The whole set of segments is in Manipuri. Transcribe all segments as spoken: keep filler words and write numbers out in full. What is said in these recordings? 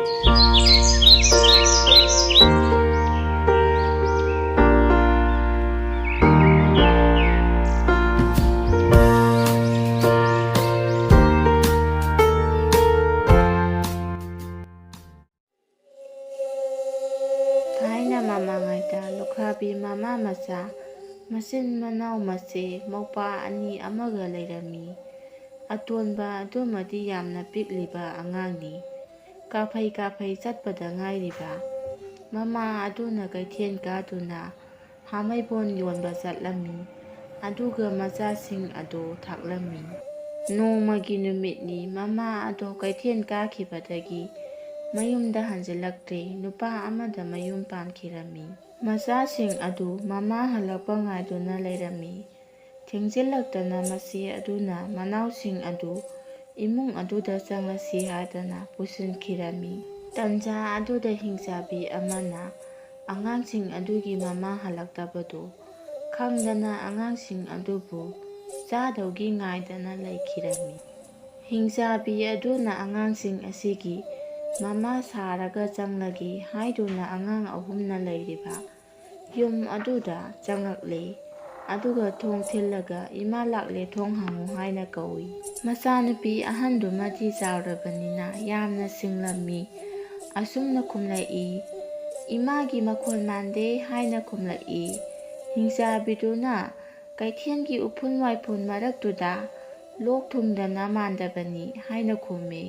ꯊꯥꯏꯅ ꯃꯃꯥꯡꯉꯩꯗ ꯂꯨꯈ꯭ꯔꯥꯕꯤ ꯃꯃꯥ ꯃꯆꯥ ꯃꯆꯤꯟ ꯃꯅꯥꯎ ꯃꯆꯦ ꯃꯧꯄ꯭ꯋꯥ ꯑꯅꯤ ꯑꯃꯒ ꯂꯩꯔꯝꯃꯤ꯫ ꯑꯇꯣꯟꯕ ꯑꯗꯨꯃꯗꯤ ꯌꯥꯝꯅ ꯄꯤꯛꯂꯤꯕ ꯑꯉꯥꯡꯅꯤ꯫ ꯀꯥꯐꯩ ꯀꯥꯐꯩ ꯆꯠꯄꯗ ꯉꯥꯏꯔꯤꯕ꯫ ꯃꯃꯥ ꯑꯗꯨꯅ ꯀꯩꯊꯦꯜ ꯀꯥꯗꯨꯅ ꯍꯥꯃꯩꯕꯣꯟ ꯌꯣꯟꯕ ꯆꯠꯂꯝꯃꯤ꯫ ꯑꯗꯨꯒ ꯃꯆꯥꯁꯤꯡ ꯑꯗꯨ ꯊꯥꯛꯂꯝꯃꯤ꯫ ꯅꯣꯡꯃꯒꯤ ꯅꯨꯃꯤꯠꯅꯤ꯫ ꯃꯃꯥ ꯑꯗꯣ ꯀꯩꯊꯦꯜ ꯀꯥꯈꯤꯕꯗꯒꯤ ꯃꯌꯨꯝꯗ ꯍꯟꯖꯤꯜꯂꯛꯇ꯭ꯔꯦ꯫ ꯅꯨꯄꯥ ꯑꯃꯗ ꯃꯌꯨꯝ ꯄꯥꯟꯈꯤꯔꯝꯃꯤ꯫ ꯃꯆꯥꯁꯤꯡ ꯑꯗꯨ ꯃꯃꯥ ꯍꯜꯂꯛꯄ ꯉꯥꯏꯗꯨꯅ ꯂꯩꯔꯝꯃꯤ꯫ ꯊꯦꯡꯖꯤꯜꯂꯛꯇꯅ ꯃꯆꯦ ꯑꯗꯨꯅ ꯃꯅꯥꯎꯁꯤꯡ ꯑꯗꯨ ꯏꯃꯨꯡ ꯑꯗꯨꯗ ꯆꯪꯂꯁꯤ ꯍꯥꯏꯗꯅ ꯄꯨꯁꯤꯟꯈꯤꯔꯝꯃꯤ꯫ ꯇꯟꯖꯥ ꯑꯗꯨꯗ ꯍꯤꯡꯆꯥꯕꯤ ꯑꯃꯅ ꯑꯉꯥꯡꯁꯤꯡ ꯑꯗꯨꯒꯤ ꯃꯃꯥ ꯍꯜꯂꯛꯇꯕꯗꯨ ꯈꯪꯗꯅ ꯑꯉꯥꯡꯁꯤꯡ ꯑꯗꯨꯕꯨ ꯆꯥꯗꯧꯒꯤ ꯉꯥꯏꯗꯅ ꯂꯩꯈꯤꯔꯝꯃꯤ꯫ ꯍꯤꯡꯆꯥꯕꯤ ꯑꯗꯨꯅ ꯑꯉꯥꯡꯁꯤꯡ ꯑꯁꯤꯒꯤ ꯃꯃꯥ ꯁꯥꯔꯒ ꯆꯪꯂꯒꯦ ꯍꯥꯏꯗꯨꯅ ꯑꯉꯥꯡ ꯑꯍꯨꯝꯅ ꯂꯩꯔꯤꯕ ꯌꯨꯝ ꯑꯗꯨꯗ ꯆꯪꯂꯛꯂꯦ꯫ ꯑꯗꯨꯒ ꯊꯣꯡ ꯊꯤꯜꯂꯒ "ꯏꯃꯥ ꯂꯥꯛꯂꯦ, ꯊꯣꯡ ꯍꯥꯡꯉꯨ" ꯍꯥꯏꯅ ꯀꯧꯏ꯫ ꯃꯆꯥꯅꯨꯄꯤ ꯑꯍꯟꯗꯨꯃꯗꯤ ꯆꯥꯎꯔꯕꯅꯤꯅ ꯌꯥꯝꯅ ꯁꯤꯡꯂꯝꯃꯤ꯫ ꯑꯁꯨꯝꯅ ꯈꯨꯝꯂꯛꯏ, "ꯏꯃꯥꯒꯤ ꯃꯈꯣꯜ ꯃꯥꯟꯗꯦ" ꯍꯥꯏꯅ ꯈꯨꯝꯂꯛꯏ꯫ ꯍꯤꯡꯆꯥꯕꯤꯗꯨꯅ ꯀꯩꯊꯦꯜꯒꯤ ꯎꯐꯨꯟ ꯋꯥꯏꯐꯨꯟ ꯃꯔꯛꯇꯨꯗ "ꯂꯣꯛ ꯊꯨꯡꯗꯅ ꯃꯥꯟꯗꯕꯅꯤ" ꯍꯥꯏꯅ ꯈꯨꯝꯃꯤ꯫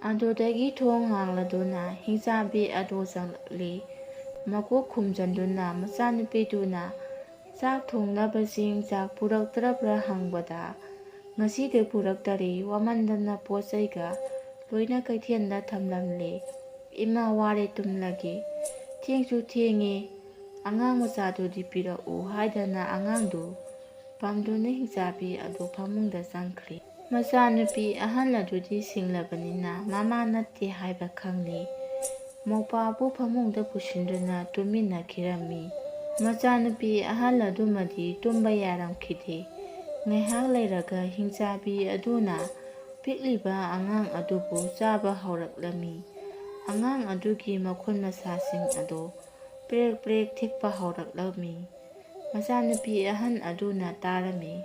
ꯑꯗꯨꯗꯒꯤ ꯊꯣꯡ ꯍꯥꯡꯂꯗꯨꯅ ꯍꯤꯡꯆꯥꯕꯤ ꯑꯗꯨ ꯆꯪꯂꯛꯂꯤ꯫ ꯃꯀꯣꯛ ꯈꯨꯝꯖꯤꯟꯗꯨꯅ ꯃꯆꯥꯅꯨꯄꯤꯗꯨꯅ ꯆꯥꯛ ꯊꯣꯡꯅꯕꯁꯤꯡ ꯆꯥꯛ ꯄꯨꯔꯛꯇ꯭ꯔꯕ꯭ꯔꯥ ꯍꯪꯕꯗ, "ꯉꯁꯤꯗꯤ ꯄꯨꯔꯛꯇꯔꯤ, ꯋꯥꯃꯟꯗꯅ ꯄꯣꯠ ꯆꯩꯒ ꯂꯣꯏꯅ ꯀꯩꯊꯦꯜꯗ ꯊꯝꯂꯝꯂꯦ꯫ ꯏꯃꯥ ꯋꯥꯔꯦ, ꯇꯨꯝꯂꯒꯦ꯫ ꯊꯦꯡꯁꯨ ꯊꯦꯡꯉꯦ, ꯑꯉꯥꯡ ꯃꯆꯥꯗꯨꯗꯤ ꯄꯤꯔꯛꯎ" ꯍꯥꯏꯗꯅ ꯑꯉꯥꯡꯗꯨ ꯄꯝꯗꯨꯅ ꯍꯤꯡꯆꯥꯕꯤ ꯑꯗꯨ ꯐꯃꯨꯡꯗ ꯆꯪꯈ꯭ꯔꯦ꯫ ꯃꯆꯥꯅꯨꯄꯤ ꯑꯍꯜ ꯑꯗꯨꯗꯤ ꯁꯤꯡꯂꯕꯅꯤꯅ ꯃꯃꯥ ꯅꯠꯇꯦ ꯍꯥꯏꯕ ꯈꯪꯂꯦ꯫ ꯃꯧꯄ꯭ꯋꯥꯕꯨ ꯐꯃꯨꯡꯗ ꯄꯨꯁꯤꯟꯗꯨꯅ ꯇꯨꯝꯃꯤꯟꯅꯈꯤꯔꯝꯃꯤ꯫ ꯃꯆꯥꯅꯨꯄꯤ ꯑꯍꯜ ꯑꯗꯨꯃꯗꯤ ꯇꯨꯝꯕ ꯌꯥꯔꯝꯈꯤꯗꯦ꯫ ꯉꯥꯏꯍꯥꯛ ꯂꯩꯔꯒ ꯍꯤꯡꯆꯥꯕꯤ ꯑꯗꯨꯅ ꯄꯤꯛꯂꯤꯕ ꯑꯉꯥꯡ ꯑꯗꯨꯕꯨ ꯆꯥꯕ ꯍꯧꯔꯛꯂꯝꯃꯤ꯫ ꯑꯉꯥꯡ ꯑꯗꯨꯒꯤ ꯃꯈꯨꯠ ꯃꯁꯥꯁꯤꯡ ꯑꯗꯨ ꯄ꯭ꯔꯦꯛ ꯄ꯭ꯔꯦꯛ ꯊꯤꯛꯄ ꯍꯧꯔꯛꯂꯝꯃꯤ꯫ ꯃꯆꯥꯅꯨꯄꯤ ꯑꯍꯟ ꯑꯗꯨꯅ ꯇꯥꯔꯝꯃꯤ꯫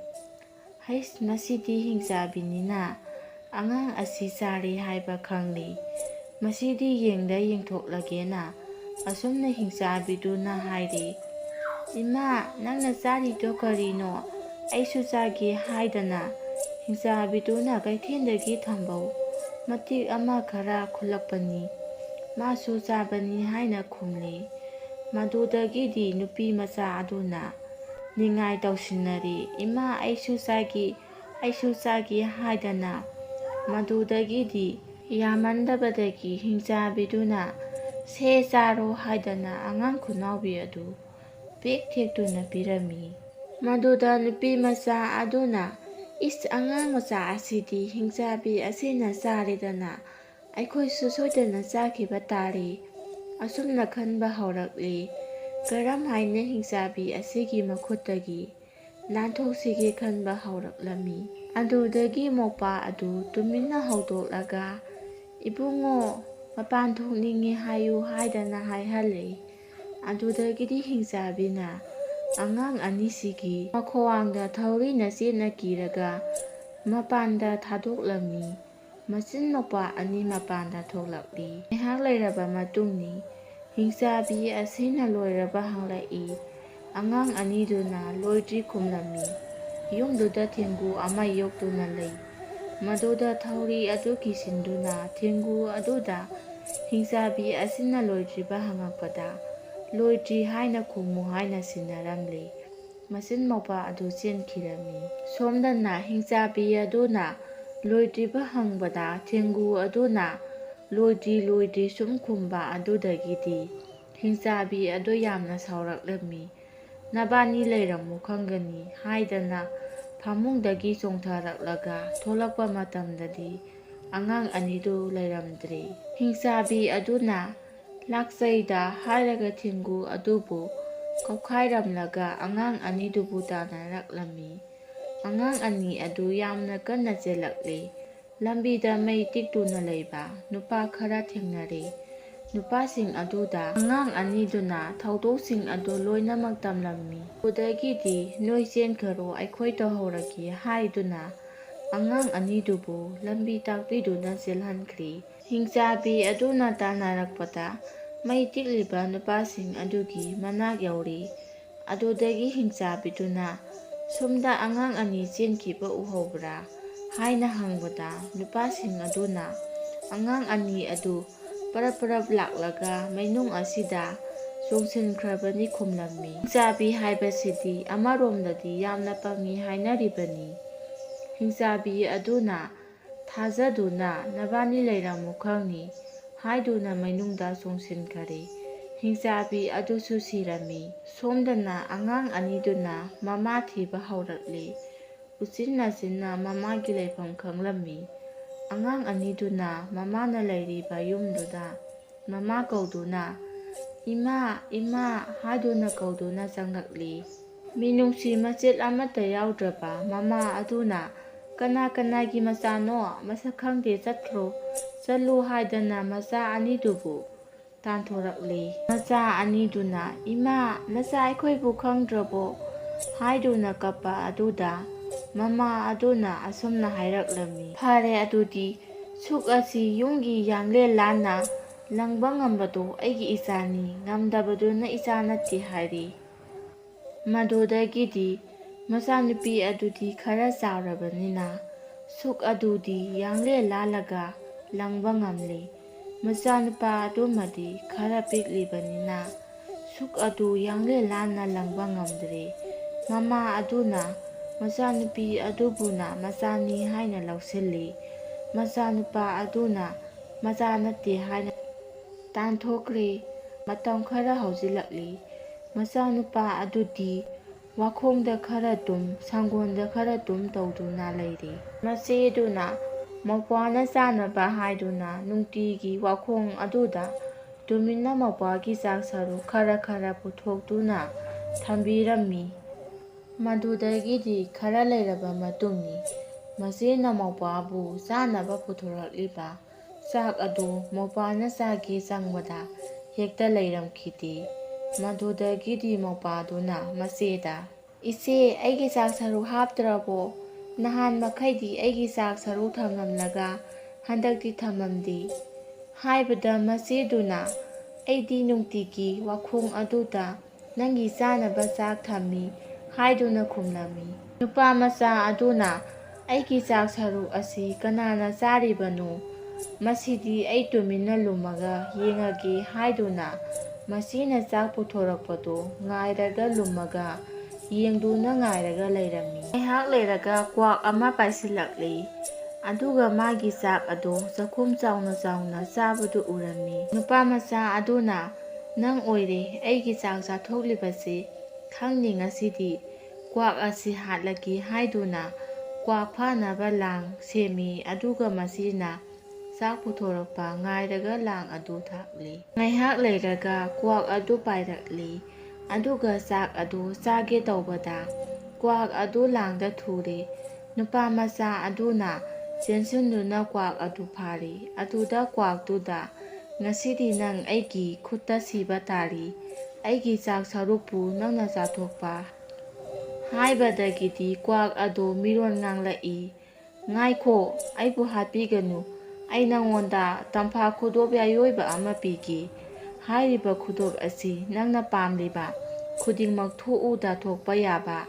"ꯍꯩꯁ, ꯃꯁꯤꯗꯤ ꯍꯤꯡꯆꯥꯕꯤꯅꯤꯅ ꯑꯉꯥꯡ ꯑꯁꯤ ꯆꯥꯔꯦ ꯍꯥꯏꯕ ꯈꯪꯂꯤ꯫ ꯃꯁꯤꯗꯤ ꯌꯦꯡꯗ ꯌꯦꯡꯊꯣꯛꯂꯒꯦꯅ" ꯑꯁꯨꯝꯅ ꯍꯤꯡꯆꯥꯕꯤꯗꯨꯅ ꯍꯥꯏꯔꯤ꯫ "ꯏꯃꯥ, ꯅꯪꯅ ꯆꯥꯔꯤꯗꯣ ꯀꯔꯤꯅꯣ? ꯑꯩꯁꯨ ꯆꯥꯒꯦ" ꯍꯥꯏꯗꯅ ꯍꯤꯡꯆꯥꯕꯤꯗꯨꯅ ꯀꯩꯊꯦꯜꯗꯒꯤ ꯊꯝꯕꯧ ꯃꯇꯤꯛ ꯑꯃ ꯈꯔ ꯈꯨꯜꯂꯛꯄꯅꯤ꯫ "ꯃꯥꯁꯨ ꯆꯥꯕꯅꯤ" ꯍꯥꯏꯅ ꯈꯨꯝꯂꯤ꯫ ꯃꯗꯨꯗꯒꯤꯗꯤ ꯅꯨꯄꯤ ꯃꯆꯥ ꯑꯗꯨꯅ ꯅꯤꯡꯉꯥꯏ ꯇꯧꯁꯤꯟꯅꯔꯤ꯫ "ꯏꯃꯥ, ꯑꯩꯁꯨ ꯆꯥꯒꯦ, ꯑꯩꯁꯨ ꯆꯥꯒꯦ" ꯍꯥꯏꯗꯅ ꯃꯗꯨꯗꯒꯤꯗꯤ ꯌꯥꯃꯟꯗꯕꯗꯒꯤ ꯍꯤꯡꯆꯥꯕꯤꯗꯨꯅ "ꯁꯦ ꯆꯥꯔꯣ" ꯍꯥꯏꯗꯅ ꯑꯉꯥꯡ ꯈꯨꯅꯥꯎꯕꯤ ꯑꯗꯨ ꯄꯤꯛ ꯊꯦꯛꯇꯨꯅ ꯄꯤꯔꯝꯃꯤ꯫ ꯃꯗꯨꯗ ꯅꯨꯄꯤ ꯃꯆꯥ ꯑꯗꯨꯅ, "ꯏꯁ, ꯑꯉꯥꯡ ꯃꯆꯥ ꯑꯁꯤꯗꯤ ꯍꯤꯡꯆꯥꯕꯤ ꯑꯁꯤꯅ ꯆꯥꯔꯦꯗꯅ, ꯑꯩꯈꯣꯏꯁꯨ ꯁꯣꯏꯗꯅ ꯆꯥꯈꯤꯕ ꯇꯥꯔꯦ" ꯑꯁꯨꯝꯅ ꯈꯟꯕ ꯍꯧꯔꯛꯂꯤ꯫ ꯀꯔꯝ ꯍꯥꯏꯅ ꯍꯤꯡꯆꯥꯕꯤ ꯑꯁꯤꯒꯤ ꯃꯈꯨꯠꯇꯒꯤ ꯅꯥꯟꯊꯣꯛꯁꯤꯒꯦ ꯈꯟꯕ ꯍꯧꯔꯛꯂꯝꯃꯤ꯫ ꯑꯗꯨꯗꯒꯤ ꯃꯣꯄꯥ ꯑꯗꯨ ꯇꯨꯃꯤꯟꯅ ꯍꯧꯗꯣꯛꯂꯒ, "ꯏꯕꯨꯡꯉꯣ, ꯃꯄꯥꯟ ꯊꯣꯛꯅꯤꯡꯉꯤ ꯍꯥꯏꯌꯨ" ꯍꯥꯏꯗꯅ ꯍꯥꯏꯍꯜꯂꯤ꯫ ꯑꯗꯨꯗꯒꯤꯗꯤ ꯍꯤꯡꯆꯥꯕꯤꯅ ꯑꯉꯥꯡ ꯑꯅꯤꯁꯤꯒꯤ ꯃꯈ꯭ꯋꯥꯡꯗ ꯊꯧꯔꯤꯅ ꯆꯦꯠꯅ ꯀꯤꯔꯒ ꯃꯄꯥꯟꯗ ꯊꯥꯗꯣꯛꯂꯝꯃꯤ꯫ ꯃꯆꯤꯟ ꯃꯧꯄ꯭ꯋꯥ ꯑꯅꯤ ꯃꯄꯥꯟꯗ ꯊꯣꯛꯂꯛꯂꯤ꯫ ꯉꯥꯏꯍꯥꯛ ꯂꯩꯔꯕ ꯃꯇꯨꯡꯅꯤ꯫ ꯍꯤꯡꯆꯥꯕꯤ ꯑꯁꯤꯅ ꯂꯣꯏꯔꯕ ꯍꯪꯂꯛꯏ꯫ ꯑꯉꯥꯡ ꯑꯅꯤꯗꯨꯅ ꯂꯣꯏꯗ꯭ꯔꯤ ꯈꯨꯝꯂꯝꯃꯤ꯫ ꯌꯨꯝꯗꯨꯗ ꯊꯦꯡꯒꯨ ꯑꯃ ꯌꯣꯛꯇꯨꯅ ꯂꯩ꯫ ꯃꯗꯨꯗ ꯊꯧꯔꯤ ꯑꯗꯨ ꯀꯤꯁꯤꯟꯗꯨꯅ ꯊꯦꯡꯒꯨ ꯑꯗꯨꯗ ꯍꯤꯡꯆꯥꯕꯤ ꯑꯁꯤꯅ ꯂꯣꯏꯗ꯭ꯔꯤꯕ ꯍꯪꯉꯛꯄꯗ, "ꯂꯣꯏꯗ꯭ꯔꯤ ꯍꯥꯏꯅ ꯈꯨꯝꯃꯨ" ꯍꯥꯏꯅ ꯁꯤꯟꯅꯔꯝꯂꯤ꯫ ꯃꯆꯤꯟ ꯃꯧꯄ꯭ꯋꯥ ꯑꯗꯨ ꯆꯦꯟꯈꯤꯔꯝꯃꯤ꯫ ꯁꯣꯝꯗꯅ ꯍꯤꯡꯆꯥꯕꯤ ꯑꯗꯨꯅ ꯂꯣꯏꯗ꯭ꯔꯤꯕ ꯍꯪꯕꯗ ꯊꯦꯡꯒꯨ ꯑꯗꯨꯅ "ꯂꯣꯏꯗ꯭ꯔꯤ, ꯂꯣꯏꯗ꯭ꯔꯤ" ꯁꯨꯝ ꯈꯨꯝꯕ ꯑꯗꯨꯗꯒꯤꯗꯤ ꯍꯤꯡꯆꯥꯕꯤ ꯑꯗꯨ ꯌꯥꯝꯅ ꯁꯥꯎꯔꯛꯂꯝꯃꯤ꯫ "ꯅꯕꯥꯅꯤ ꯂꯩꯔꯝꯃꯨ ꯈꯪꯒꯅꯤ" ꯍꯥꯏꯗꯅ ꯐꯃꯨꯡꯗꯒꯤ ꯆꯣꯡꯊꯔꯛꯂꯒ ꯊꯣꯛꯂꯛꯄ ꯃꯇꯝꯗꯗꯤ ꯑꯉꯥꯡ ꯑꯅꯤꯗꯨ ꯂꯩꯔꯝꯗ꯭ꯔꯦ꯫ ꯍꯤꯡꯆꯥꯕꯤ ꯑꯗꯨꯅ ꯂꯥꯛꯆꯩꯗ ꯍꯥꯏꯔꯒ ꯊꯦꯡꯒꯨ ꯑꯗꯨꯕꯨ ꯀꯧꯈꯥꯏꯔꯝꯂꯒ ꯑꯉꯥꯡ ꯑꯅꯤꯗꯨꯕꯨ ꯇꯥꯟꯅꯔꯛꯂꯝꯃꯤ꯫ ꯑꯉꯥꯡ ꯑꯅꯤ ꯑꯗꯨ ꯌꯥꯝꯅ ꯀꯟꯅ ꯆꯦꯜꯂꯛꯂꯤ꯫ ꯂꯝꯕꯤꯗ ꯃꯩ ꯇꯤꯛꯇꯨꯅ ꯂꯩꯕ ꯅꯨꯄꯥ ꯈꯔ ꯊꯦꯡꯅꯔꯦ꯫ ꯅꯨꯄꯥꯁꯤꯡ ꯑꯗꯨꯗ ꯑꯉꯥꯡ ꯑꯅꯤꯗꯨꯅ ꯊꯧꯗꯣꯛꯁꯤꯡ ꯑꯗꯨ ꯂꯣꯏꯅꯃꯛ ꯇꯝꯂꯝꯃꯤ꯫ ꯑꯗꯨꯗꯒꯤꯗꯤ "ꯅꯣꯏ ꯆꯦꯟꯈꯔꯣ, ꯑꯩꯈꯣꯏ ꯇꯧꯍꯧꯔꯒꯦ" ꯍꯥꯏꯗꯨꯅ ꯑꯉꯥꯡ ꯑꯅꯤꯗꯨꯕꯨ ꯂꯝꯕꯤ ꯇꯥꯛꯄꯤꯗꯨꯅ ꯆꯦꯜꯍꯟꯈ꯭ꯔꯤ꯫ ꯍꯤꯡꯆꯥꯕꯤ ꯑꯗꯨꯅ ꯇꯥꯟꯅꯔꯛꯄꯗ ꯃꯩ ꯇꯤꯛꯂꯤꯕ ꯅꯨꯄꯥꯁꯤꯡ ꯑꯗꯨꯒꯤ ꯃꯅꯥꯛ ꯌꯧꯔꯤ꯫ ꯑꯗꯨꯗꯒꯤ ꯍꯤꯡꯆꯥꯕꯤꯗꯨꯅ "ꯁꯣꯝꯗ ꯑꯉꯥꯡ ꯑꯅꯤ ꯆꯦꯟꯈꯤꯕ ꯎꯍꯧꯕ꯭ꯔꯥ?" ꯍꯥꯏꯅ ꯍꯪꯕꯗ, ꯅꯨꯄꯥꯁꯤꯡ ꯑꯗꯨꯅ "ꯑꯉꯥꯡ ꯑꯅꯤ ꯑꯗꯨ ꯄꯔꯞ ꯄꯔꯞ ꯂꯥꯛꯂꯒ ꯃꯩꯅꯨꯡ ꯑꯁꯤꯗ ꯆꯣꯡꯁꯤꯟꯈ꯭ꯔꯕꯅꯤ" ꯈꯨꯝꯂꯝꯃꯤ꯫ ꯍꯤꯡꯆꯥꯕꯤ ꯍꯥꯏꯕꯁꯤꯗꯤ ꯑꯃꯔꯣꯝꯗꯗꯤ ꯌꯥꯝꯅ ꯄꯪꯉꯤ ꯍꯥꯏꯅꯔꯤꯕꯅꯤ꯫ ꯍꯤꯡꯆꯥꯕꯤ ꯑꯗꯨꯅ ꯊꯥꯖꯗꯨꯅ "ꯅꯕꯥꯅꯤ ꯂꯩꯔꯝꯃꯨ ꯈꯪꯅꯤ" ꯍꯥꯏꯗꯨꯅ ꯃꯩꯅꯨꯡꯗ ꯆꯣꯡꯁꯤꯟꯈꯔꯦ꯫ ꯍꯤꯡꯆꯥꯕꯤ ꯑꯗꯨꯁꯨ ꯁꯤꯔꯝꯃꯤ꯫ ꯁꯣꯝꯗꯅ ꯑꯉꯥꯡ ꯑꯅꯤꯗꯨꯅ ꯃꯃꯥ ꯊꯤꯕ ꯍꯧꯔꯛꯂꯤ꯫ ꯎꯆꯤꯟ ꯅꯥꯆꯤꯟꯅ ꯃꯃꯥꯒꯤ ꯂꯩꯐꯝ ꯈꯪꯂꯝꯃꯤ꯫ ꯑꯉꯥꯡ ꯑꯅꯤꯗꯨꯅ ꯃꯃꯥꯅ ꯂꯩꯔꯤꯕ ꯌꯨꯝꯗꯨꯗ ꯃꯃꯥ ꯀꯧꯗꯨꯅ "ꯏꯃꯥ, ꯏꯃꯥ" ꯍꯥꯏꯗꯨꯅ ꯀꯧꯗꯨꯅ ꯆꯪꯂꯛꯂꯤ꯫ ꯃꯤꯅꯨꯡꯁꯤ ꯃꯆꯦꯠ ꯑꯃꯠꯇ ꯌꯥꯎꯗ꯭ꯔꯕ ꯃꯃꯥ ꯑꯗꯨꯅ "ꯀꯅꯥ ꯀꯅꯥꯒꯤ ꯃꯆꯥꯅꯣ? ꯃꯁꯛ ꯈꯪꯗꯦ, ꯆꯠꯈ꯭ꯔꯣ, ꯆꯠꯂꯨ" ꯍꯥꯏꯗꯅ ꯃꯆꯥ ꯑꯅꯤꯗꯨꯕꯨ ꯇꯥꯟꯊꯣꯔꯛꯂꯤ꯫ ꯃꯆꯥ ꯑꯅꯤꯗꯨꯅ "ꯏꯃꯥ, ꯅꯆꯥ ꯑꯩꯈꯣꯏꯕꯨ ꯈꯪꯗ꯭ꯔꯕꯣ?" ꯍꯥꯏꯗꯨꯅ ꯀꯞꯄ ꯑꯗꯨꯗ ꯃꯃꯥ ꯑꯗꯨꯅ ꯑꯁꯨꯝꯅ ꯍꯥꯏꯔꯛꯂꯝꯃꯤ: "ꯐꯔꯦ, ꯑꯗꯨꯗꯤ ꯁꯨꯛ ꯑꯁꯤ ꯌꯨꯝꯒꯤ ꯌꯥꯡꯂꯦꯟ ꯂꯥꯟꯅ ꯂꯪꯕ ꯉꯝꯕꯗꯣ ꯑꯩꯒꯤ ꯏꯆꯥꯅꯤ, ꯉꯝꯗꯕꯗꯨꯅ ꯏꯆꯥ ꯅꯠꯇꯦ" ꯍꯥꯏꯔꯤ꯫ ꯃꯗꯨꯗꯒꯤꯗꯤ ꯃꯆꯥꯅꯨꯄꯤ ꯑꯗꯨꯗꯤ ꯈꯔ ꯆꯥꯎꯔꯕꯅꯤꯅ ꯁꯨꯛ ꯑꯗꯨꯗꯤ ꯌꯥꯡꯂꯦꯟ ꯂꯥꯜꯂꯒ ꯂꯪꯕ ꯉꯝꯂꯦ꯫ ꯃꯆꯥꯅꯨꯄꯥ ꯑꯗꯨꯃꯗꯤ ꯈꯔ ꯄꯤꯛꯂꯤꯕꯅꯤꯅ ꯁꯨꯛ ꯑꯗꯨ ꯌꯥꯡꯂꯦꯟ ꯂꯥꯟꯅ ꯂꯪꯕ ꯉꯝꯗ꯭ꯔꯦ꯫ ꯃꯃꯥ ꯑꯗꯨꯅ ꯃꯆꯥꯅꯨꯄꯤ ꯑꯗꯨꯕꯨꯅ ꯃꯆꯥꯅꯤ ꯍꯥꯏꯅ ꯂꯧꯁꯤꯜꯂꯤ꯫ ꯃꯆꯥꯅꯨꯄꯥ ꯑꯗꯨꯅ ꯃꯆꯥ ꯅꯠꯇꯦ ꯍꯥꯏꯅ ꯇꯥꯟꯊꯣꯛꯈ꯭ꯔꯦ꯫ ꯃꯇꯝ ꯈꯔ ꯍꯧꯖꯤꯜꯂꯛꯂꯤ꯫ ꯃꯆꯥꯅꯨꯄꯥ ꯑꯗꯨꯗꯤ ꯋꯥꯈꯣꯡꯗ ꯈꯔ ꯇꯨꯝ, ꯁꯪꯒꯣꯟꯗ ꯈꯔ ꯇꯨꯝ ꯇꯧꯗꯨꯅ ꯂꯩꯔꯤ꯫ ꯃꯆꯦꯗꯨꯅ ꯃꯧꯄ꯭ꯋꯥꯅ ꯆꯥꯅꯕ ꯍꯥꯏꯗꯨꯅ ꯅꯨꯡꯇꯤꯒꯤ ꯋꯥꯈꯣꯡ ꯑꯗꯨꯗ ꯇꯨꯃꯤꯟꯅ ꯃꯧꯄ꯭ꯋꯥꯒꯤ ꯆꯥꯛ ꯁꯔꯨꯛ ꯈꯔ ꯈꯔ ꯄꯨꯊꯣꯛꯇꯨꯅ ꯊꯝꯕꯤꯔꯝꯃꯤ꯫ ꯃꯗꯨꯗꯒꯤꯗꯤ ꯈꯔ ꯂꯩꯔꯕ ꯃꯇꯨꯡꯅꯤ꯫ ꯃꯆꯦꯅ ꯃꯧꯄ꯭ꯋꯥꯕꯨ ꯆꯥꯅꯕ ꯄꯨꯊꯣꯔꯛꯂꯤꯕ ꯆꯥꯛ ꯑꯗꯨ ꯃꯧꯄ꯭ꯋꯥꯅ ꯆꯥꯒꯦ ꯆꯪꯕꯗ ꯍꯦꯛꯇ ꯂꯩꯔꯝꯈꯤꯗꯦ꯫ ꯃꯗꯨꯗꯒꯤꯗꯤ ꯃꯧꯄ꯭ꯋꯥꯗꯨꯅ ꯃꯆꯦꯗ, "ꯏꯆꯦ, ꯑꯩꯒꯤ ꯆꯥꯛ ꯁꯔꯨꯛ ꯍꯥꯞꯇ꯭ꯔꯕꯣ? ꯅꯍꯥꯟ ꯃꯈꯩꯗꯤ ꯑꯩꯒꯤ ꯆꯥꯛ ꯁꯔꯨꯛ ꯊꯝꯂꯝꯂꯒ ꯍꯟꯗꯛꯇꯤ ꯊꯝꯂꯝꯗꯦ" ꯍꯥꯏꯕꯗ, ꯃꯆꯦꯗꯨꯅ, "ꯑꯩꯗꯤ ꯅꯨꯡꯇꯤꯒꯤ ꯋꯥꯈꯣꯡ ꯑꯗꯨꯗ ꯅꯪꯒꯤ ꯆꯥꯅꯕ ꯆꯥꯛ ꯊꯝꯃꯤ" ꯍꯥꯏꯗꯨꯅ ꯈꯨꯝꯂꯝꯃꯤ꯫ ꯅꯨꯄꯥ ꯃꯆꯥ ꯑꯗꯨꯅ, "ꯑꯩꯒꯤ ꯆꯥꯛ ꯁꯔꯨꯛ ꯑꯁꯤ ꯀꯅꯥꯅ ꯆꯥꯔꯤꯕꯅꯣ? ꯃꯁꯤꯗꯤ ꯑꯩ ꯇꯨꯃꯤꯟꯅ ꯂꯨꯝꯃꯒ ꯌꯦꯡꯉꯒꯦ" ꯍꯥꯏꯗꯨꯅ ꯃꯆꯦꯅ ꯆꯥꯛ ꯄꯨꯊꯣꯔꯛꯄꯗꯨ ꯉꯥꯏꯔꯒ ꯂꯨꯝꯃꯒ ꯌꯦꯡꯗꯨꯅ ꯉꯥꯏꯔꯒ ꯂꯩꯔꯝꯃꯤ꯫ ꯉꯥꯏꯍꯥꯛ ꯂꯩꯔꯒ ꯀ꯭ꯋꯥꯛ ꯑꯃ ꯄꯥꯏꯁꯤꯜꯂꯛꯂꯤ꯫ ꯑꯗꯨꯒ ꯃꯥꯒꯤ ꯆꯥꯛ ꯑꯗꯨ ꯆꯥꯛꯈꯨꯝ ꯆꯥꯎꯅ ꯆꯥꯎꯅ ꯆꯥꯕꯗꯨ ꯎꯔꯝꯃꯤ꯫ ꯅꯨꯄꯥ ꯃꯆꯥ ꯑꯗꯨꯅ, "ꯅꯪ ꯑꯣꯏꯔꯦ ꯑꯩꯒꯤ ꯆꯥꯛ ꯆꯥꯊꯣꯛꯂꯤꯕꯁꯤ꯫ ꯈꯪꯅꯤ ꯉꯁꯤꯗꯤ꯫ ꯀ꯭ꯋꯥꯛ ꯑꯁꯤ ꯍꯥꯠꯂꯒꯦ" ꯍꯥꯏꯗꯨꯅ ꯀ꯭ꯋꯥꯛ ꯐꯥꯅꯕ ꯂꯥꯡ ꯁꯦꯝꯃꯤ꯫ ꯑꯗꯨꯒ ꯃꯆꯦꯅ ꯆꯥꯛ ꯄꯨꯊꯣꯔꯛꯄ ꯉꯥꯏꯔꯒ ꯂꯥꯡ ꯑꯗꯨ ꯊꯥꯛꯂꯤ꯫ ꯉꯥꯏꯍꯥꯛ ꯂꯩꯔꯒ ꯀ꯭ꯋꯥꯛ ꯑꯗꯨ ꯄꯥꯏꯔꯛꯂꯤ꯫ ꯑꯗꯨꯒ ꯆꯥꯛ ꯑꯗꯨ ꯆꯥꯒꯦ ꯇꯧꯕꯗ ꯀ꯭ꯋꯥꯛ ꯑꯗꯨ ꯂꯥꯡꯗ ꯊꯨꯔꯦ꯫ ꯅꯨꯄꯥ ꯃꯆꯥ ꯑꯗꯨꯅ ꯆꯦꯟꯁꯤꯟꯗꯨꯅ ꯀ꯭ꯋꯥꯛ ꯑꯗꯨ ꯐꯥꯔꯤ꯫ ꯑꯗꯨꯗ ꯀ꯭ꯋꯥꯛꯇꯨꯗ, "ꯉꯁꯤꯗꯤ ꯅꯪ ꯑꯩꯒꯤ ꯈꯨꯠꯇ ꯁꯤꯕ ꯇꯥꯔꯤ꯫ ꯑꯩꯒꯤ ꯆꯥꯛ ꯁꯔꯨꯛꯄꯨ ꯅꯪꯅ ꯆꯥꯊꯣꯛꯄ" ꯍꯥꯏꯕꯗꯒꯤꯗꯤ ꯀ꯭ꯋꯥꯛ ꯑꯗꯨ ꯃꯤꯔꯣꯟ ꯉꯥꯡꯂꯛꯏ꯫ "ꯉꯥꯏꯈꯣ, ꯑꯩꯕꯨ ꯍꯥꯠꯄꯤꯒꯅꯨ꯫ ꯑꯩ ꯅꯪꯉꯣꯟꯗ ꯇꯝꯐꯥ ꯈꯨꯗꯣꯞ ꯌꯥꯏꯑꯣꯏꯕ ꯑꯃ ꯄꯤꯒꯦ꯫ ꯍꯥꯏꯔꯤꯕ ꯈꯨꯗꯣꯞ ꯑꯁꯤ ꯅꯪꯅ ꯄꯥꯝꯂꯤꯕ ꯈꯨꯗꯤꯡꯃꯛ ꯊꯣꯛꯎꯗ ꯊꯣꯛꯄ ꯌꯥꯕ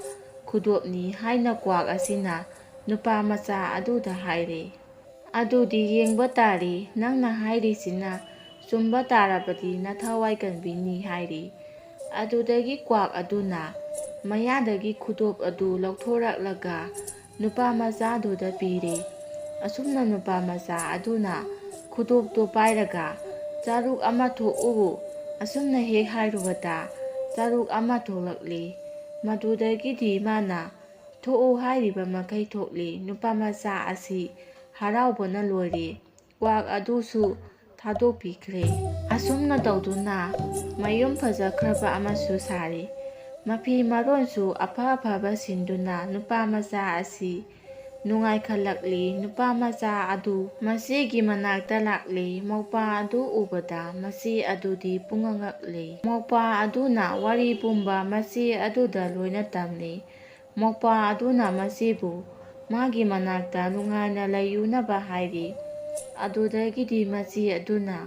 ꯈꯨꯗꯣꯞꯅꯤ" ꯍꯥꯏꯅ ꯀ꯭ꯋꯥꯛ ꯑꯁꯤꯅ ꯅꯨꯄꯥ ꯃꯆꯥ ꯑꯗꯨꯗ ꯍꯥꯏꯔꯦ꯫ "ꯑꯗꯨꯗꯤ ꯌꯦꯡꯕ ꯇꯥꯔꯤ, ꯅꯪꯅ ꯍꯥꯏꯔꯤꯁꯤꯅ ꯆꯨꯝꯕ ꯇꯥꯔꯕꯗꯤ ꯅꯊꯋꯥꯏ ꯀꯟꯕꯤꯅꯤ" ꯍꯥꯏꯔꯤ꯫ ꯑꯗꯨꯗꯒꯤ ꯀ꯭ꯋꯥꯛ ꯑꯗꯨꯅ ꯃꯌꯥꯗꯒꯤ ꯈꯨꯗꯣꯞ ꯑꯗꯨ ꯂꯧꯊꯣꯔꯛꯂꯒ ꯅꯨꯄꯥ ꯃꯆꯥꯗꯨꯗ ꯄꯤꯔꯦ꯫ ꯑꯁꯨꯝꯅ ꯅꯨꯄꯥ ꯃꯆꯥ ꯑꯗꯨꯅ ꯈꯨꯗꯣꯞꯇꯨ ꯄꯥꯏꯔꯒ, "ꯆꯥꯔꯨꯛ ꯑꯃ ꯊꯣꯛꯎ" ꯑꯁꯨꯝꯅ ꯍꯦꯛ ꯍꯥꯏꯔꯨꯕꯗ ꯆꯥꯔꯨꯛ ꯑꯃ ꯊꯣꯛꯂꯛꯂꯤ꯫ ꯃꯗꯨꯗꯒꯤꯗꯤ ꯃꯥꯅ ꯊꯣꯛꯎ ꯍꯥꯏꯔꯤꯕ ꯃꯈꯩ ꯊꯣꯛꯂꯤ꯫ ꯅꯨꯄꯥ ꯃꯆꯥ ꯑꯁꯤ ꯍꯔꯥꯎꯕꯅ ꯂꯣꯏꯔꯦ꯫ ꯀ꯭ꯋꯥꯛ ꯑꯗꯨꯁꯨ ꯊꯥꯗꯣꯛꯄꯤꯈ꯭ꯔꯦ꯫ ꯑꯁꯨꯝꯅ ꯇꯧꯗꯨꯅ ꯃꯌꯨꯝ ꯐꯖꯈ꯭ꯔꯕ ꯑꯃꯁꯨ ꯁꯥꯔꯤ꯫ ꯃꯐꯤ ꯃꯔꯣꯟꯁꯨ ꯑꯐ ꯑꯐꯕ ꯁꯤꯟꯗꯨꯅ ꯅꯨꯄꯥ ꯃꯆꯥ ꯑꯁꯤ ꯅꯨꯡꯉꯥꯏꯈꯠꯂꯛꯂꯤ꯫ ꯅꯨꯄꯥ ꯃꯆꯥ ꯑꯗꯨ ꯃꯆꯦꯒꯤ ꯃꯅꯥꯛꯇ ꯂꯥꯛꯂꯤ꯫ ꯃꯧꯄꯥ ꯑꯗꯨ ꯎꯕꯗ ꯃꯆꯦ ꯑꯗꯨꯗꯤ ꯄꯨꯡꯉꯛ ꯉꯛꯂꯤ꯫ ꯃꯧꯄꯥ ꯑꯗꯨꯅ ꯋꯥꯔꯤ ꯄꯨꯝꯕ ꯃꯆꯦ ꯑꯗꯨꯗ ꯂꯣꯏꯅ ꯇꯝꯂꯤ꯫ ꯃꯧꯄꯥ ꯑꯗꯨꯅ ꯃꯆꯦꯕꯨ ꯃꯥꯒꯤ ꯃꯅꯥꯛꯇ ꯅꯨꯡꯉꯥꯏꯅ ꯂꯩꯌꯨꯅꯕ ꯍꯥꯏꯔꯤ꯫ ꯑꯗꯨꯗꯒꯤꯗꯤ ꯃꯆꯦ ꯑꯗꯨꯅ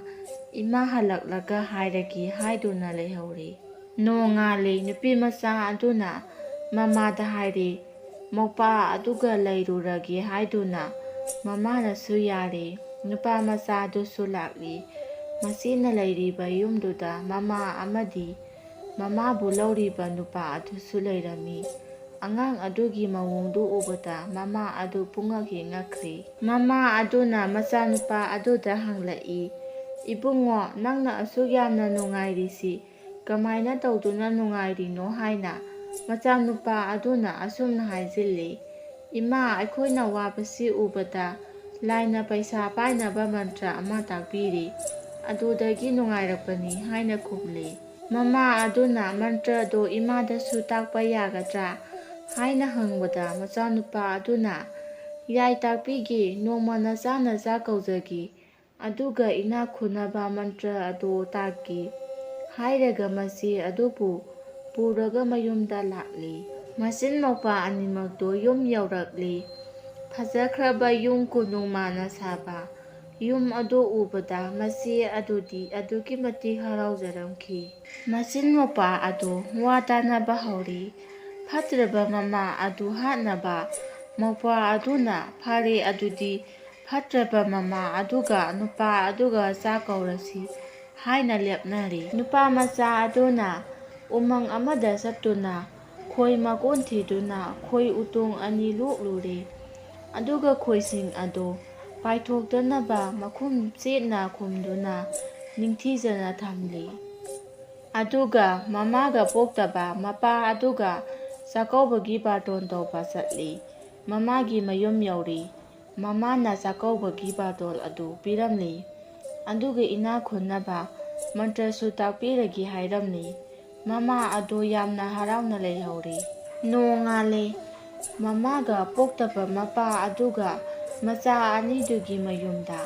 ꯏꯃꯥ ꯍꯜꯂꯛꯂꯒ ꯍꯥꯏꯔꯒꯦ ꯍꯥꯏꯗꯨꯅ ꯂꯩꯍꯧꯔꯤ꯫ ꯅꯣꯡꯉꯥꯜꯂꯤ꯫ ꯅꯨꯄꯤ ꯃꯆꯥ ꯑꯗꯨꯅ ꯃꯃꯥꯗ ꯍꯥꯏꯔꯤ, ꯃꯧꯄꯥ ꯑꯗꯨꯒ ꯂꯩꯔꯨꯔꯒꯦ ꯍꯥꯏꯗꯨꯅ ꯃꯃꯥꯅꯁꯨ ꯌꯥꯔꯦ꯫ ꯅꯨꯄꯥ ꯃꯆꯥꯗꯨꯁꯨ ꯂꯥꯛꯂꯤ꯫ ꯃꯆꯦꯅ ꯂꯩꯔꯤꯕ ꯌꯨꯝꯗꯨꯗ ꯃꯃꯥ ꯑꯃꯗꯤ ꯃꯃꯥꯕꯨ ꯂꯧꯔꯤꯕ ꯅꯨꯄꯥ ꯑꯗꯨꯁꯨ ꯂꯩꯔꯝꯃꯤ꯫ ꯑꯉꯥꯡ ꯑꯗꯨꯒꯤ ꯃꯑꯣꯡꯗꯨ ꯎꯕꯗ ꯃꯃꯥ ꯑꯗꯨ ꯄꯨꯡꯉꯛ ꯍꯦꯛ ꯉꯛꯈ꯭ꯔꯦ꯫ ꯃꯃꯥ ꯑꯗꯨꯅ ꯃꯆꯥꯅꯨꯄꯥ ꯑꯗꯨꯗ ꯍꯪꯂꯛꯏ, "ꯏꯕꯨꯡꯉꯣ, ꯅꯪꯅ ꯑꯁꯨꯛ ꯌꯥꯝꯅ ꯅꯨꯡꯉꯥꯏꯔꯤꯁꯤ ꯀꯃꯥꯏꯅ ꯇꯧꯗꯨꯅ ꯅꯨꯡꯉꯥꯏꯔꯤꯅꯣ?" ꯍꯥꯏꯅ ꯃꯆꯥꯅꯨꯄꯥ ꯑꯗꯨꯅ ꯑꯁꯨꯝꯅ ꯍꯥꯏꯖꯤꯜꯂꯤ, "ꯏꯃꯥ, ꯑꯩꯈꯣꯏꯅ ꯋꯥꯕꯁꯤ ꯎꯕꯗ ꯂꯥꯏꯅ ꯄꯩꯁꯥ ꯄꯥꯏꯅꯕ ꯃꯟꯇ꯭ꯔ ꯑꯃ ꯇꯥꯛꯄꯤꯔꯤ꯫ ꯑꯗꯨꯗꯒꯤ ꯅꯨꯡꯉꯥꯏꯔꯛꯄꯅꯤ" ꯍꯥꯏꯅ ꯈꯨꯝꯂꯤ꯫ ꯃꯃꯥ ꯑꯗꯨꯅ ꯃꯟꯇ꯭ꯔꯗꯨ ꯏꯃꯥꯗꯁꯨ ꯇꯥꯛꯄ ꯌꯥꯒꯗ꯭ꯔꯥ ꯍꯥꯏꯅ ꯍꯪꯕꯗ ꯃꯆꯥꯅꯨꯄꯥ ꯑꯗꯨꯅ, "ꯌꯥꯏ, ꯇꯥꯛꯄꯤꯒꯦ, ꯅꯣꯡꯃ ꯅꯆꯥ ꯅꯆꯥ ꯀꯧꯖꯒꯦ, ꯑꯗꯨꯒ ꯏꯅꯥꯛ ꯈꯨꯟꯅꯕ ꯃꯟꯇ꯭ꯔ ꯑꯗꯨ ꯇꯥꯛꯀꯦ" ꯍꯥꯏꯔꯒ ꯃꯆꯦ ꯑꯗꯨꯕꯨ ꯄꯨꯔꯒ ꯃꯌꯨꯝꯗ ꯂꯥꯛꯂꯤ꯫ ꯃꯆꯤꯟ ꯃꯧꯄꯥ ꯑꯅꯤꯃꯛꯇꯨ ꯌꯨꯝ ꯌꯧꯔꯛꯂꯤ꯫ ꯐꯖꯈ꯭ꯔꯕ ꯌꯨꯝ ꯀꯣꯅꯨꯡ ꯃꯥꯅ ꯁꯥꯕ ꯌꯨꯝ ꯑꯗꯨ ꯎꯕꯗ ꯃꯆꯦ ꯑꯗꯨꯗꯤ ꯑꯗꯨꯛꯀꯤ ꯃꯇꯤꯛ ꯍꯔꯥꯎꯖꯔꯝꯈꯤ꯫ ꯃꯆꯤꯟ ꯃꯧꯄꯥ ꯑꯗꯨ ꯋꯥ ꯇꯥꯅꯕ ꯍꯧꯔꯤ꯫ ꯐꯠꯇ꯭ꯔꯕ ꯃꯃꯥ ꯑꯗꯨ ꯍꯥꯠꯅꯕ ꯃꯧꯄꯥ ꯑꯗꯨꯅ, "ꯐꯔꯦ, ꯑꯗꯨꯗꯤ ꯐꯠꯇ꯭ꯔꯕ ꯃꯃꯥ ꯑꯗꯨꯒ ꯅꯨꯄꯥ ꯑꯗꯨꯒ ꯆꯥꯛ ꯀꯧꯔꯁꯤ" ꯍꯥꯏꯅ ꯂꯦꯞꯅꯔꯤ꯫ ꯅꯨꯄꯥ ꯃꯆꯥ ꯑꯗꯨꯅ ꯎꯃꯪ ꯑꯃꯗ ꯆꯠꯇꯨꯅ ꯈꯣꯏ ꯃꯀꯣꯟ ꯊꯤꯗꯨꯅ ꯈꯣꯏ ꯎꯇꯣꯡ ꯑꯅꯤ ꯂꯣꯛꯂꯨꯔꯦ꯫ ꯑꯗꯨꯒ ꯈꯣꯏꯁꯤꯡ ꯑꯗꯨ ꯄꯥꯏꯊꯣꯛꯇꯅꯕ ꯃꯈꯨꯝ ꯆꯦꯠꯅ ꯈꯨꯝꯗꯨꯅ ꯅꯤꯡꯊꯤꯖꯅ ꯊꯝꯂꯤ꯫ ꯑꯗꯨꯒ ꯃꯃꯥꯒ ꯄꯣꯛꯇꯕ ꯃꯄꯥ ꯑꯗꯨꯒ ꯆꯥꯛꯀꯧꯕꯒꯤ ꯕꯥꯔꯇꯣꯟ ꯇꯧꯕ ꯆꯠꯂꯤ꯫ ꯃꯃꯥꯒꯤ ꯃꯌꯨꯝ ꯌꯧꯔꯤ꯫ ꯃꯃꯥꯅ ꯆꯥꯛꯀꯧꯕꯒꯤ ꯕꯥꯔꯇꯣꯟ ꯑꯗꯨ ꯄꯤꯔꯝꯂꯤ꯫ ꯑꯗꯨꯒ ꯏꯅꯥꯛ ꯈꯨꯟꯅꯕ ꯃꯟꯇ꯭ꯔꯁꯨ ꯇꯥꯛꯄꯤꯔꯒꯦ ꯍꯥꯏꯔꯝꯂꯤ꯫ ꯃꯃꯥ ꯑꯗꯨ ꯌꯥꯝꯅ ꯍꯔꯥꯎꯅ ꯂꯩꯍꯧꯔꯤ꯫ ꯅꯣꯡꯉꯥꯜꯂꯦ꯫ ꯃꯃꯥꯒ ꯄꯣꯛꯇꯕ ꯃꯄꯥ ꯑꯗꯨꯒ ꯃꯆꯥ ꯑꯅꯤꯗꯨꯒꯤ ꯃꯌꯨꯝꯗ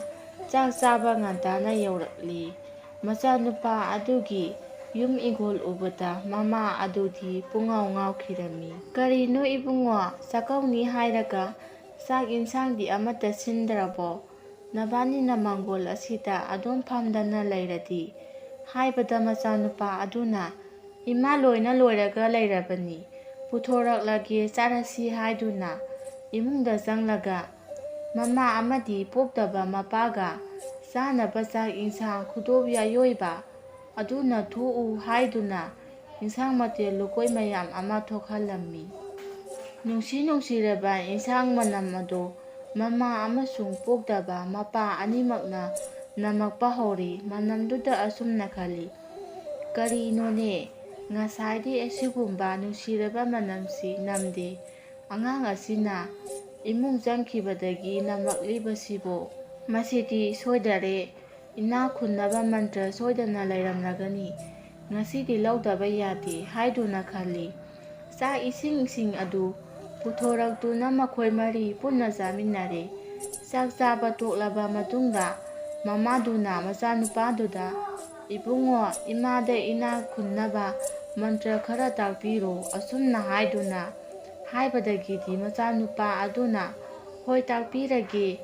ꯆꯥꯛ ꯆꯥꯕ ꯉꯟꯇꯥꯅ ꯌꯧꯔꯛꯂꯤ꯫ ꯃꯆꯥꯅꯨꯄꯥ ꯑꯗꯨꯒꯤ ꯌꯨꯝ ꯏꯪꯈꯣꯜ ꯎꯕꯗ ꯃꯃꯥ ꯑꯗꯨꯗꯤ ꯄꯨꯡꯉꯥꯎ ꯉꯥꯎꯈꯤꯔꯝꯃꯤ꯫ "ꯀꯔꯤꯅꯣ ꯏꯕꯨꯡꯉꯣ, ꯆꯥꯛꯀꯧꯅꯤ ꯍꯥꯏꯔꯒ ꯆꯥꯛ ꯏꯟꯁꯥꯡꯗꯤ ꯑꯃꯠꯇ ꯁꯤꯟꯗ꯭ꯔꯕꯣ? ꯅꯕꯥꯅꯤꯅ ꯃꯥꯡꯒꯣꯜ ꯑꯁꯤꯗ ꯑꯗꯨꯝ ꯐꯝꯗꯅ ꯂꯩꯔꯗꯤ?" ꯍꯥꯏꯕꯗ ꯃꯆꯥꯅꯨꯄꯥ ꯑꯗꯨꯅ, "ꯏꯃꯥ, ꯂꯣꯏꯅ ꯂꯣꯏꯔꯒ ꯂꯩꯔꯕꯅꯤ, ꯄꯨꯊꯣꯔꯛꯂꯒꯦ, ꯆꯥꯔꯁꯤ" ꯍꯥꯏꯗꯨꯅ ꯏꯃꯨꯡꯗ ꯆꯪꯂꯒ ꯃꯃꯥ ꯑꯃꯗꯤ ꯄꯣꯛꯇꯕ ꯃꯄꯥꯒ ꯆꯥꯅꯕ ꯆꯥꯛ ꯏꯟꯁꯥꯡ ꯈꯨꯗꯣꯞ ꯌꯥꯌꯣꯏꯕ ꯑꯗꯨꯅ ꯊꯣꯛꯎ ꯍꯥꯏꯗꯨꯅ ꯏꯟꯁꯥꯡ ꯃꯊꯦꯜ ꯂꯨꯀꯣꯏ ꯃꯌꯥꯝ ꯑꯃ ꯊꯣꯛꯍꯜꯂꯝꯃꯤ꯫ ꯅꯨꯡꯁꯤ ꯅꯨꯡꯁꯤꯔꯕ ꯏꯟꯁꯥꯡ ꯃꯅꯝ ꯑꯗꯨ ꯃꯃꯥ ꯑꯃꯁꯨꯡ ꯄꯣꯛꯇꯕ ꯃꯄꯥ ꯑꯅꯤꯃꯛꯅ ꯅꯝꯃꯛꯄ ꯍꯧꯔꯤ꯫ ꯃꯅꯝꯗꯨꯗ ꯑꯁꯨꯝꯅ ꯈꯜꯂꯤ, "ꯀꯔꯤꯅꯣꯅꯦ, ꯉꯁꯥꯏꯗꯤ ꯑꯁꯤꯒꯨꯝꯕ ꯅꯨꯡꯁꯤꯔꯕ ꯃꯅꯝꯁꯤ ꯅꯝꯗꯦ꯫ ꯑꯉꯥꯡ ꯑꯁꯤꯅ ꯏꯃꯨꯡ ꯆꯪꯈꯤꯕꯗꯒꯤ ꯅꯝꯃꯛꯂꯤꯕꯁꯤꯕꯨ? ꯃꯁꯤꯗꯤ ꯁꯣꯏꯗꯔꯦ꯫ ꯏꯅꯥꯛ ꯈꯨꯟꯅꯕ ꯃꯟꯇ꯭ꯔ ꯁꯣꯏꯗꯅ ꯂꯩꯔꯝꯂꯒꯅꯤ꯫ ꯉꯁꯤꯗꯤ ꯂꯧꯗꯕ ꯌꯥꯗꯦ" ꯍꯥꯏꯗꯨꯅ ꯈꯜꯂꯤ꯫ ꯆꯥꯛ ꯏꯁꯤꯡꯁꯤꯡ ꯑꯗꯨ ꯄꯨꯊꯣꯔꯛꯇꯨꯅ ꯃꯈꯣꯏ ꯃꯔꯤ ꯄꯨꯟꯅ ꯆꯥꯃꯤꯟꯅꯔꯦ꯫ ꯆꯥꯛ ꯆꯥꯕ ꯇꯣꯛꯂꯕ ꯃꯇꯨꯡꯗ ꯃꯃꯥꯗꯨꯅ ꯃꯆꯥꯅꯨꯄꯥꯗꯨꯗ, "ꯏꯕꯨꯡꯉꯣ, ꯏꯃꯥꯗ ꯏꯅꯥꯛ ꯈꯨꯟꯅꯕ ꯃꯟꯇ꯭ꯔ ꯈꯔ ꯇꯥꯛꯄꯤꯔꯣ" ꯑꯁꯨꯝꯅ ꯍꯥꯏꯗꯨꯅ ꯍꯥꯏꯕꯗꯒꯤꯗꯤ ꯃꯆꯥꯅꯨꯄꯥ ꯑꯗꯨꯅ, "ꯍꯣꯏ, ꯇꯥꯛꯄꯤꯔꯒꯦ,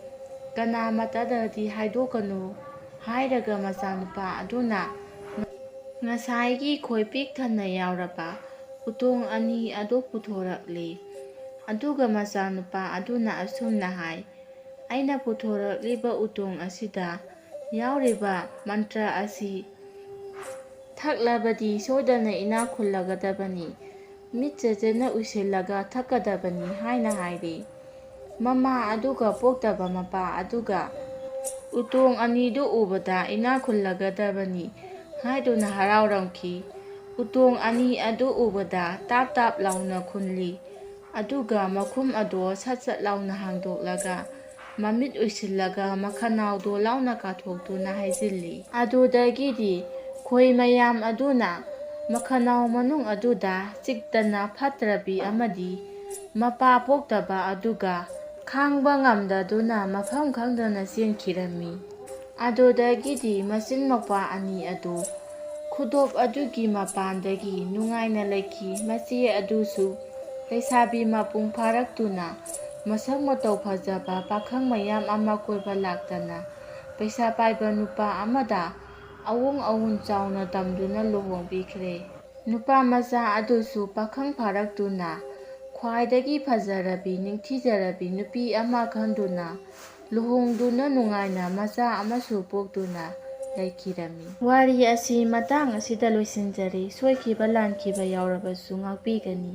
ꯀꯅꯥꯃꯠꯇꯗꯗꯤ ꯍꯥꯏꯗꯣꯛꯀꯅꯨ" ꯍꯥꯏꯔꯒ ꯃꯆꯥꯅꯨꯄꯥ ꯑꯗꯨꯅ ꯉꯁꯥꯏꯒꯤ ꯈꯣꯏ ꯄꯤꯛ ꯊꯟꯅ ꯌꯥꯎꯔꯕ ꯎꯇꯣꯡ ꯑꯅꯤ ꯑꯗꯨ ꯄꯨꯊꯣꯔꯛꯂꯤ꯫ ꯑꯗꯨꯒ ꯃꯆꯥꯅꯨꯄꯥ ꯑꯗꯨꯅ ꯑꯁꯨꯝꯅ ꯍꯥꯏ, "ꯑꯩꯅ ꯄꯨꯊꯣꯔꯛꯂꯤꯕ ꯎꯇꯣꯡ ꯑꯁꯤꯗ ꯌꯥꯎꯔꯤꯕ ꯃꯟꯇ꯭ꯔ ꯑꯁꯤ ꯊꯛꯂꯕꯗꯤ ꯁꯣꯏꯗꯅ ꯏꯅꯥꯛ ꯈꯨꯜꯂꯒꯗꯕꯅꯤ꯫ ꯃꯤꯠ ꯆꯦꯠꯆꯦꯠꯅ ꯎꯏꯁꯤꯜꯂꯒ ꯊꯛꯀꯗꯕꯅꯤ" ꯍꯥꯏꯅ ꯍꯥꯏꯔꯤ꯫ ꯃꯃꯥ ꯑꯗꯨꯒ ꯄꯣꯛꯇꯕ ꯃꯄꯥ ꯑꯗꯨꯒ ꯎꯇꯣꯡ ꯑꯅꯤꯗꯨ ꯎꯕꯗ ꯏꯅꯥꯛ ꯈꯨꯜꯂꯒꯗꯕꯅꯤ ꯍꯥꯏꯗꯨꯅ ꯍꯔꯥꯎꯔꯝꯈꯤ꯫ ꯎꯇꯣꯡ ꯑꯅꯤ ꯑꯗꯨ ꯎꯕꯗ ꯇꯥꯞ ꯇꯥꯞ ꯂꯥꯎꯅ ꯈꯨꯜꯂꯤ꯫ ꯑꯗꯨꯒ ꯃꯈꯨꯝ ꯑꯗꯨ ꯁꯠ ꯁꯠ ꯂꯥꯎꯅ ꯍꯥꯡꯗꯣꯛꯂꯒ ꯃꯃꯤꯠ ꯎꯏꯁꯤꯜꯂꯒ ꯃꯈꯅꯥꯎꯗꯣ ꯂꯥꯎꯅ ꯀꯥꯊꯣꯛꯇꯨꯅ ꯍꯥꯏꯖꯤꯜꯂꯤ꯫ ꯑꯗꯨꯗꯒꯤꯗꯤ ꯈꯣꯏ ꯃꯌꯥꯝ ꯑꯗꯨꯅ ꯃꯈꯅꯥꯎ ꯃꯅꯨꯡ ꯑꯗꯨꯗ ꯆꯤꯛꯇꯅ ꯐꯠꯇ꯭ꯔꯕꯤ ꯑꯃꯗꯤ ꯃꯄꯥ ꯄꯣꯛꯇꯕ ꯑꯗꯨꯒ ꯈꯥꯡꯕ ꯉꯝꯗꯗꯨꯅ ꯃꯐꯝ ꯈꯪꯗꯅ ꯆꯦꯟꯈꯤꯔꯝꯃꯤ꯫ ꯑꯗꯨꯗꯒꯤꯗꯤ ꯃꯆꯤꯟ ꯃꯧꯄ꯭ꯋꯥ ꯑꯅꯤ ꯑꯗꯨ ꯈꯨꯗꯣꯞ ꯑꯗꯨꯒꯤ ꯃꯄꯥꯟꯗꯒꯤ ꯅꯨꯡꯉꯥꯏꯅ ꯂꯩꯈꯤ꯫ ꯃꯆꯦ ꯑꯗꯨꯁꯨ ꯂꯩꯁꯥꯕꯤ ꯃꯄꯨꯡ ꯐꯥꯔꯛꯇꯨꯅ ꯃꯁꯛ ꯃꯇꯧ ꯐꯖꯕ ꯄꯥꯈꯪ ꯃꯌꯥꯝ ꯑꯃ ꯀꯣꯏꯕ ꯂꯥꯛꯇꯅ ꯄꯩꯁꯥ ꯄꯥꯏꯕ ꯅꯨꯄꯥ ꯑꯃꯗ ꯑꯋꯨꯡ ꯑꯋꯨꯟ ꯆꯥꯎꯅ ꯇꯝꯗꯨꯅ ꯂꯨꯍꯣꯡꯕꯤꯈ꯭ꯔꯦ꯫ ꯅꯨꯄꯥ ꯃꯆꯥ ꯑꯗꯨꯁꯨ ꯄꯥꯈꯪ ꯐꯥꯔꯛꯇꯨꯅ ꯈ꯭ꯋꯥꯏꯗꯒꯤ ꯐꯖꯔꯕꯤ ꯅꯤꯡꯊꯤꯖꯔꯕꯤ ꯅꯨꯄꯤ ꯑꯃ ꯈꯟꯗꯨꯅ ꯂꯨꯍꯣꯡꯗꯨꯅ ꯅꯨꯡꯉꯥꯏꯅ ꯃꯆꯥ ꯑꯃꯁꯨ ꯄꯣꯛꯇꯨꯅ ꯂꯩꯈꯤꯔꯝꯃꯤ꯫ ꯋꯥꯔꯤ ꯑꯁꯤ ꯃꯇꯥꯡ ꯑꯁꯤꯗ ꯂꯣꯏꯁꯤꯟꯖꯔꯦ꯫ ꯁꯣꯏꯈꯤꯕ ꯂꯥꯟꯈꯤꯕ ꯌꯥꯎꯔꯕꯁꯨ ꯉꯥꯛꯄꯤꯒꯅꯤ꯫